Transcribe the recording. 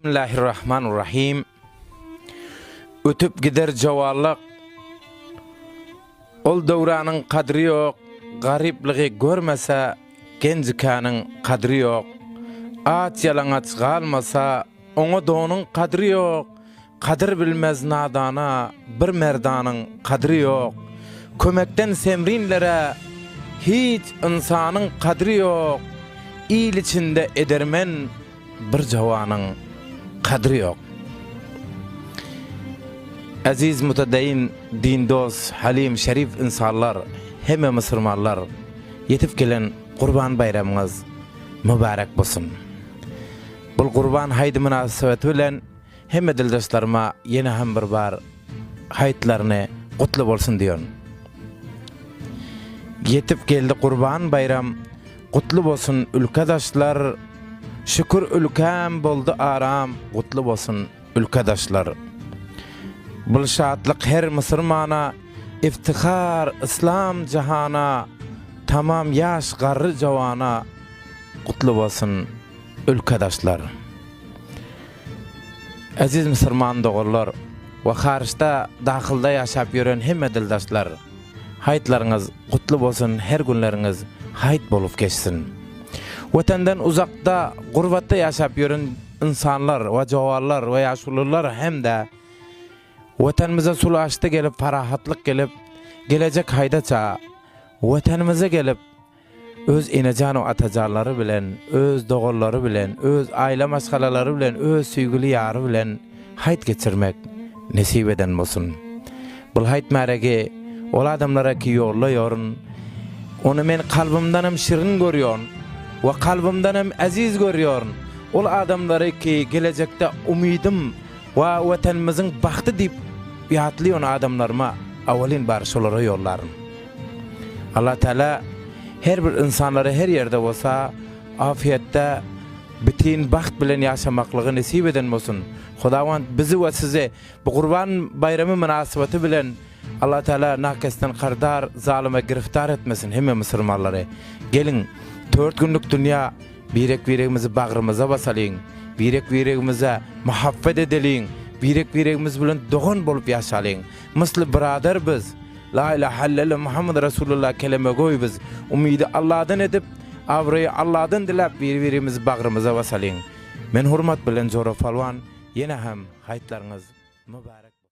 Bismillahirrahmanirrahim. Ötüp gider jowallyk. Ol döwranyň kadry ýok, garyplygy görmese, genjikanyň kadry ýok. Aç ýalaňaç galmasa, oňa donuň kadry ýok. Kadyr bilmez nadana bir merdanyň kadry ýok. Kömekden semrinlere hiç ynsanyň kadry ýok. Il içinde edermen bir jowanyň kadry ýok. Eziz mutadaýyn din dost halim şerif ynsanlar hemme musurmanlar ýetip gelen gurban baýramyňyz mübarek bolsun. Bul gurban haýdy mynasybeti bilen Hemme dildaşlaryma ýene hem bir bar haýytlaryny gutly bolsun diýon. Ýetip geldi gurban baýram gutly bolsun ülkedaşlar şükür ülkäm boldy aram gutly bolsun ülkedaşlar. Bul şatlyk her musurmana iftihar yslam jahana tamam ýaş garry jowana gutly bolsun ülkedaşlar. Eziz musurman doganlar we haryçda dahylda ýaşap ýören hemme dildaşlar! Haýytlaryňyz gutly bolsun her günleriňiz haýyt bolup geçsin! Wetandan uzakda gurbatda ýaşap ýören ynsanlar we jowanlar we ýaşulular hem-de Wetanymyza sulaşdy gelip parahatlyk gelip gelejek haýdaça Wetanymyza gelip Öz enejan we atajanlary bilen, öz doganlary bilen, öz aýla maşgalalary bilen, öz söýgüli ýary bilen haýt geçirmek nesip eden bolsun. Bul haýt märegi ol adamlara ki ýollaýaryn, ony men kalbymdanam şirin görýän we kalbymdanam eziz görýärin. Ol adamlary ki gelejekde umydym we Watanymyzyň bagty diýip ýatlaýan adamlaryma awalin bar şolara ýollaryn. Allah Teala her bir ynsanlara her ýerde bolsa afiýetde bitin bagt bilen ýaşamaklygy nesip eden bolsun. Hudawand bizi we sizi bu Gurban baýramy mynasybaty bilen Allah Teala nakesden kardar, zalyma giriftar etmesin hemme musurmanlary. Geliň tört günlük dünýä birek-biregimizi bagrymyza basalyň, birek-biregimize muhabbet edeliň, birek-biregimiz bilen dogan bolup ýaşalyň. Mysly byradar biz. La ilahe illellah Muhammed Resulullah kelemegöý biz umydy Allahdan edip abraýy Allahdan diläp biri birimizi bagrymyza basalyň. Men hurmat bilen Jora Palwan ýene hem haýtlaryňyz mübarek.